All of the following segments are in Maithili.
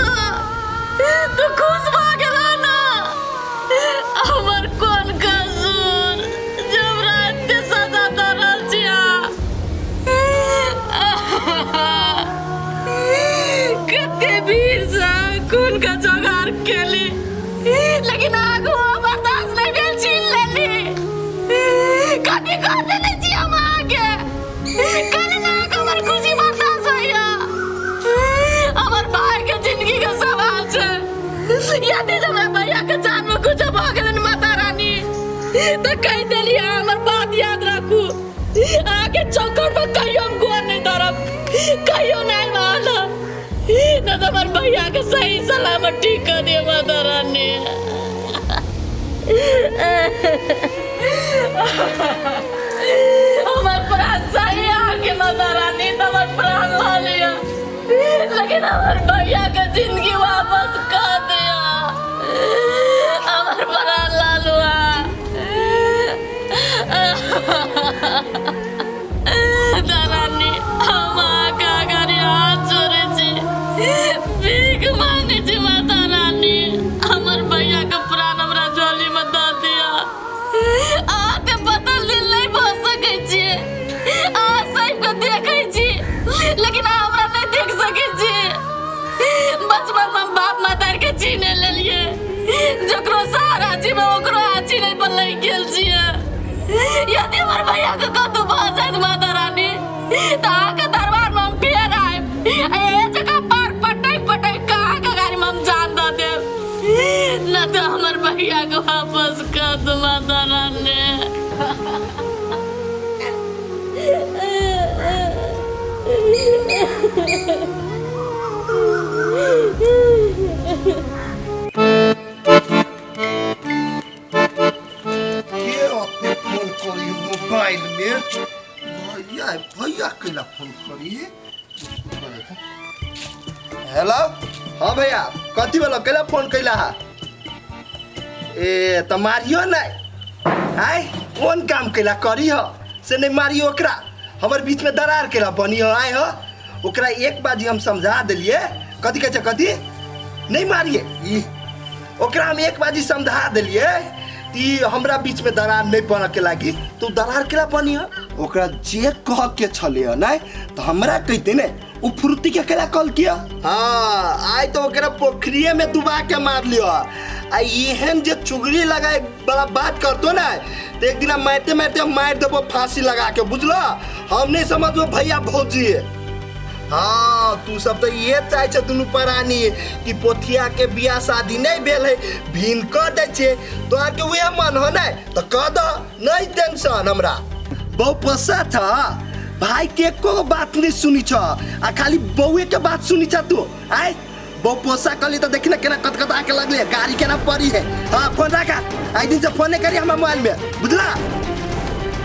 गेलो तू खुश भऽ गेलो ना हमर कोन कसूर जे हमरा एते सजा दऽ रहल छी अहाँ कते भीड़सँ खूनके जोगाड़ केली लेकिन आगू बर्दाश्त नहि भेल छीन लेली कथी कर देने छी हम अहाँके कल ना हमर खुशी बर्दाश्त होइया हमर भाई के जिंदगी के सवाल छै यदि हमरा भैया के जान में कुछ भऽ गेलन माता रानी तऽ कहि देली अहाँ हमर बात याद राखू अहाँके चौखट पर कहियो हम गोर नहि धरब कहियो नहि मानब न तऽ हमर भैया के सही सलामत ठीक कऽ दिअ माता रानी हमर प्राण चाही अहाँके माता रानी तऽ हमर प्राण लऽ लिअ लेकिन हमर भैया के जिंदगी वापस कऽ दिअ हमर प्राण लऽ लुआ रानी हम अहाँके अगाड़ी हाथ जोड़ै छी भीख मांगै छी माता रानी हमर भैया के प्राण हमरा झोली में दऽ दिअ अहाँ के बदल दिल नहीं भऽ सकै छियै अहाँ सबके देखै छी लेकिन अहाँ हमरा नहीं देख सकै छी बचपन में हम बाप माता के छीने लेलियै जकरो सहारा छी ओकरो अहाँ छीनै पर लागि गेल छियै यदि हमर भैया के कतौ भऽ जायत माता रानी तऽ अहाँके दरबार में हम फेर आयब आ एहे जगह पर पटक पटक के अहाँके गाड़ी में हम जान दऽ देब न तऽ हमर भैया के वापस कर दू माता रानी। के ओते फोन करी मोबाइल में भैया भैया कैला फोन करी हेलो हाँ भैया कथी बोलो कैला फोन कैला हा ए त मारियो नहीं आय कोन काम कैला करी ह से नहीं मारियो ओकरा हमर बीच में दरार कैला बनी हो आय हो ओकरा एक बाजी हम समझा देलिए कथी कहै छै कथी नहीं मारिए ई ओकरा हम एक बाजी समझा देलिए कि हमरा बीच में दरार नहीं बन के लागी तो दरार केला बनी हो ओकरा जे कह के छले ह नहीं तो हमरा कहते ने उ फुर्ती के केला कॉल किया हाँ आइ तो ओकरा पोखरिए में डुबा के मार लियो आ एहन जे चुगली लगाए बड़ा बात करतो ना तो एक दिन मारते मारते हम मार देबो फांसी लगा के बुझलो हम नहीं समझबो भैया भौजी हाँ तू सब तो ये चाहे छे दुनू प्राणी कि पोथिया के बियाह शादी नहीं भेल है भीन कह दै छे तोहर के उहे मन हो नहीं तो कह दो नहीं टेंशन हमरा बहु पोसा था भाई के एको बात नहीं सुनी छ आ खाली बउए के बात सुनी छ तू आय बहु पोसा कली तो देखी ना केना कतकता के लगले गाड़ी केना पड़ी है हाँ फोन रखा आई दिन से फोन नहीं करी हमरा मोबाइल में बुझला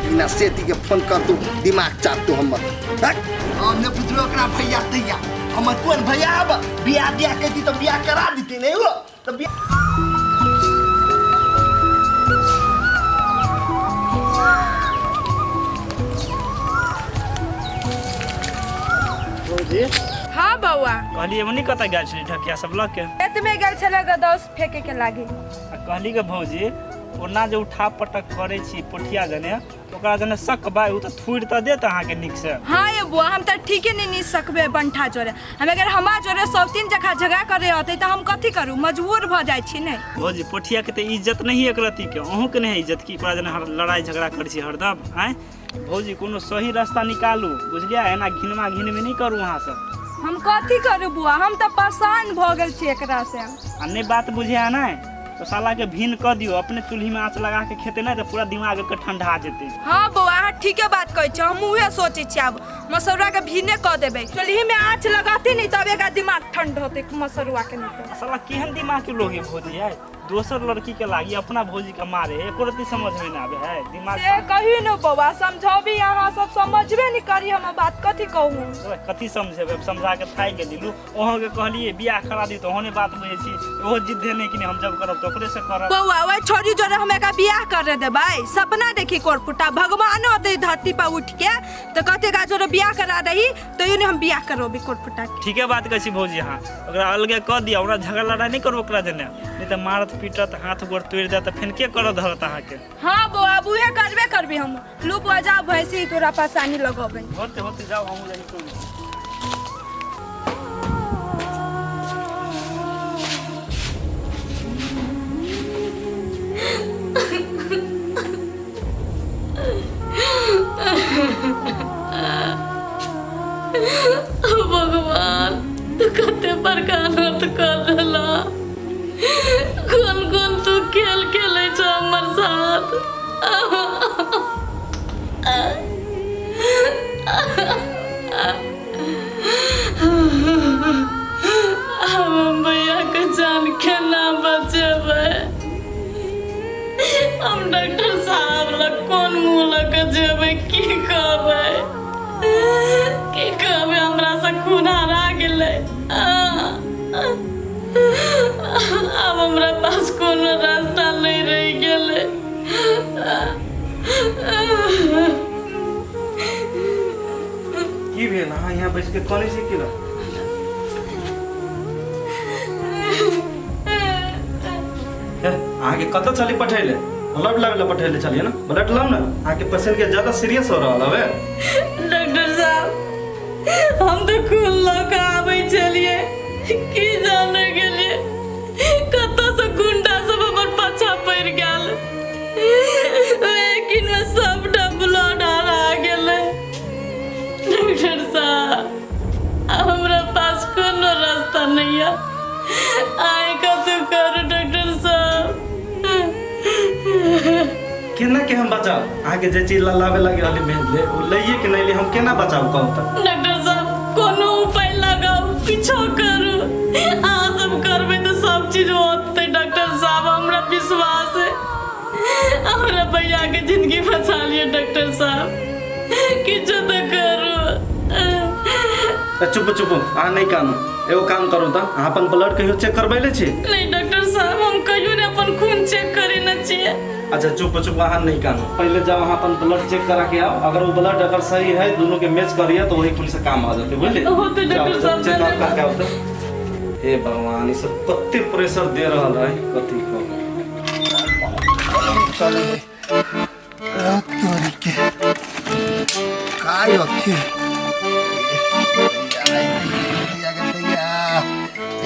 बिना सेती के फोन कर तू दिमाग चाट तू हमर हट। हम ने बुझलो ओकरा भैया तैया हमर कोन भैया अब बियाह दिया कहती तो बियाह करा देती नहीं हो तो बियाह भौजी हाँ बौआ कहली एमनी कतऽ गेल छली ढकिया सब लऽ के खेत में गेल छलै गदौस फेंके के लागी आ कहली के भौजी ओना जे उठा पटक करै छी पोठिया जने ओकरा जने शक बा ओ तऽ थूरि तऽ देत अहाँके नीकसँ हाँ ये बुआ हम तऽ ठीके नहीं नी सकबे बंठा जोरे हम अगर हमार जोरे सौतीन जखा झगड़ा करे होते तऽ हम कथी करू मजबूर भऽ जाइ छी ने भौजी पोठिया के तऽ इज्जत नहीं एक रत्ती के अहूँ के नहीं इज्जत की ओकरा जने हर लड़ाई झगड़ा करै छी हरदम आँय भौजी कोनो सही रास्ता निकालू बुझलियै एना घिनमा घिनमी नहि करू अहाँ सब हम कथी करू बुआ हम तऽ परेशान भऽ गेल छी एकरा से आ नहि बात बुझे नहि तो साला के भीन कऽ दियौ अपने चूल्ही में आँच लगा के खेते नहि तऽ पूरा दिमाग के ठंडा जेतै हाँ बौआ अहाँ ठीके बात कहै छी हम उहे सोचै छी आब मसरुआ के भीने कऽ देबै चूल्ही में आँच लगती नहीं तब एकरा दिमाग ठंड होतै मसरुआ के नहीं तऽ साला केहन दिमाग के लोग है भौजी है दोसर लड़की के लागी अपना भौजी के मारे एको रत्ती समझ में ना आवे है दिमाग। से कही न बौआ, समझाबी अहाँ सब समझबे नहीं करी हमर बात, कथी कहू? कथी समझेबै, अब समझा के थाकि गेली लू। अहाँ के कहलिए बियाह करा दी तो ओहने बात बुझै छी, ओहो जिद्दे नहीं कि हम जब करब तो ओकरे से करब। बौआ ओहि छोरी जोरे हम एकरा बियाह करे देबै, सपना देखी कोरपुटा भगवानो अतै धरती पर उठ के तो कहते एकरा जोरे बियाह करा दही तो नहीं हम बियाह करबी कोरपुटा के। ठीके बात कहै छी भौजी, अहाँ ओकरा अलगे कऽ दिअ, ओकरा झगड़ा लड़ाइ नहि करू ओकरा देने, नहीं तऽ मारत पीटत हाथ गोर तोड़ि देत तऽ फेर के करत धरत अहाँके। हाँ बौआ अब उहे करबे करबी हम। लू बौआ जाओ भैंसी तोरा पास आनी लगबै। होते होते जाओ हमहूँ जाइ छी। भगवान तू कते बड़का अनर्थ कर देला, कोन कोन तू खेल खेलै छ हमर साथ। आब हम भैया के जान केना बचेबै? हम डॉक्टर साहब लग कोन मुँह लऽ के जेबै? की कहबै, की कहबै? हमरा से खून हरा गेलै, आब हमरा पास कोनो रास्ता नहीं रहि गेलै। की भेल अहाँ यहाँ बैस के कनै छी की? अहाँके कतऽ छली पठैले? ब्लड लाबै लए पठैले छलियै ने, ब्लड लाउ ने, अहाँके पेशेंट के ज्यादा सीरियस हो रहल हवे। डॉक्टर साहब हम तऽ खून लऽ कऽ आबै छलियै, की जाने गेलियै कतऽ से गुंडा सब हमर पाछा पड़ि गेल, लेकिन में सबटा ब्लड हरा गेलै। डॉक्टर साहब हमरा पास कोनो रास्ता नहीं है, आइ कतौ करू डॉक्टर साहब। केना के हम बचाउ अहाँके? जे चीज लाबे लागी रहली भेजले ओ लइए के नहीं ले, हम केना बचाउ कहू तऽ? डॉक्टर साहब कोनो उपाय लगाउ, किछो करू, अहाँ सब करबै तऽ सब चीज होतै। डॉक्टर साहब हमरा विश्वास है, हमरा भैया के जिंदगी बचा लिअ डॉक्टर साहब, किछो तऽ करू। तऽ चुप चुप, अहाँ नहीं कानू, एगो काम करू तऽ अहाँ अपन ब्लड कहियो चेक करबैले छी? नहीं डॉक्टर साहब हम कहियो ने अपन खून चेक करेने छियै। अच्छा चुप चुप, अहाँ नहीं कानू, पहले जाओ अहाँ अपन ब्लड चेक करा के आओ, अगर वो ब्लड अगर सही है दोनों के मैच करिए तो वही खून से काम आ जाते, बुझलिए? होतै डॉक्टर साहब, चेक धन्यवाद। करके आओ तऽ। हे भगवान, ई सब कते प्रेशर दे रहल है, कथी कहू। चल तोरी के काय अथी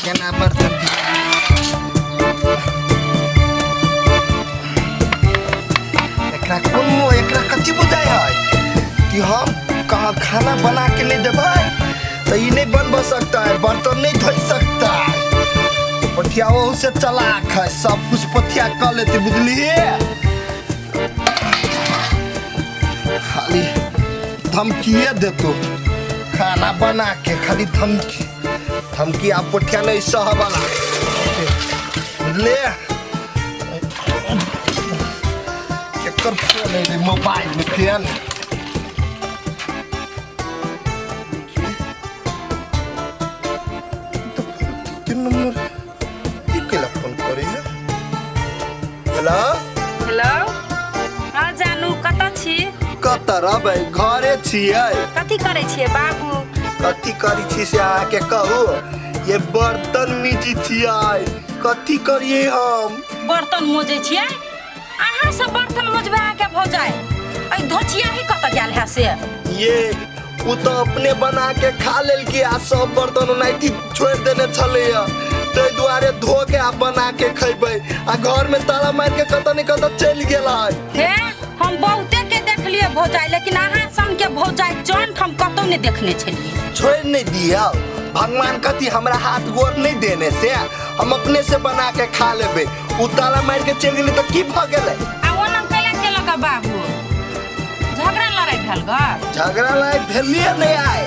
केना बर्तन। एकरा कोनो एकरा कथी बुझाइ है कि हम कहाँ खाना बना के नहीं देबै तो ई नहीं बनब सकता है, बर्तन नहीं धोइ सकता है। पठिया ओहू से चलाक है, सब कुछ पथिया कऽ लेते, बुझलिए? खाली धमकिए देतो खाना बना के, खाली धमकी धमकी। आप पोठिया नहीं सह वाला, बुझलिए? केकर फोन है मोबाइल में? तेन तीन नंबर की केला फोन करे है? हेलो। हेलो, हाँ जानू, कतऽ छी? कतऽ रहबै, घरे छियै। कथी करै छियै बाबू? कथी करै छी से अहाँके कहू? ये बर्तन मीजी छियै, कथी करियै हम? बर्तन मोजै छियै? अहाँ सब बर्तन मोजबै अहाँके भौजाइ? एहि धोचिया ही कतऽ गेल है से? ये ओ तऽ अपने बना के खा लेलकै आ सब बर्तन ओनाहिते छोड़ि देने छलैया, ताहि दुआरे धो के आ बना के खैबै, आ घर में ताला मारि के कतऽ ने कतऽ चलि गेल है। हे, हम बहुते के देखलियै भौजाइ, लेकिन अहाँ सन के भौजाइ चंठ हम कतौ नहि देखने छलियै। छोड़ि नहीं दिया भगवान, कथी हमरा हाथ गोर नहीं देने से हम अपने से बना के खा लेबै। उ ताला मारि के चलि गेलै तऽ की भऽ गेलै? आ ओना कैला केलक बाबू? झगड़ा लड़ाइ भेल घर? झगड़ा लड़ाइ भेलिए नहीं आय,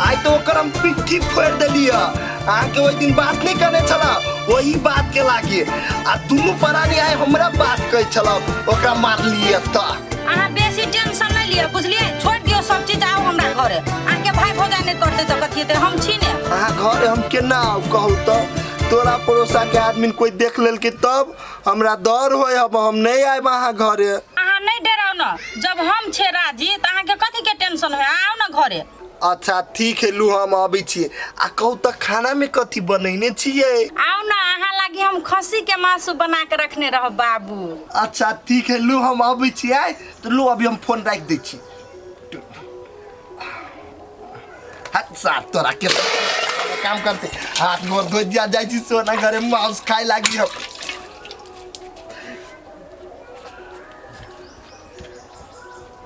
आइ तऽ ओकर हम पिट्ठी फोड़ि देलियै। अहाँके ओहि दिन बात नहीं करने छला, वही बात के लागी आ दुनू प्राणी आइ हमरा बात कहै छलौ ओकरा मारलिए तऽ। अहाँ बेसी टेंशन नहीं लिअ, बुझलियै? छोड़ि दियौ सब चीज, आउ हमरा घरे। अहाँके भाई भौजाइ नहि करतै तऽ कथी हेतै, हम छी ने। अहाँ घरे हम केना आउ कहू तऽ? तोरा पड़ोसा के आदमी कोई देख लेलकै तब हमरा डर होय, अब हम नहीं आयब अहाँ घरे। अहाँ नहीं डराउ न, जब हम छे राजी तऽ अहाँके कथी के टेंशन होय, आउ न घरे। अच्छा ठीक है, लू हम अबै छियै। आ कहू तऽ खाना में कथी बनैने छियै? आउ न, अहाँ लागी हम खस्सी के मासु बना के रखने रहब बाबू। अच्छा ठीक है, लू हम अबै छियै। तऽ लू अभी हम फोन राखि दै छी। हाथ साफ तोरा के काम करते हाथ गोर धो दिया जाइ छी, सोना घरे मांस खाए लागी हम।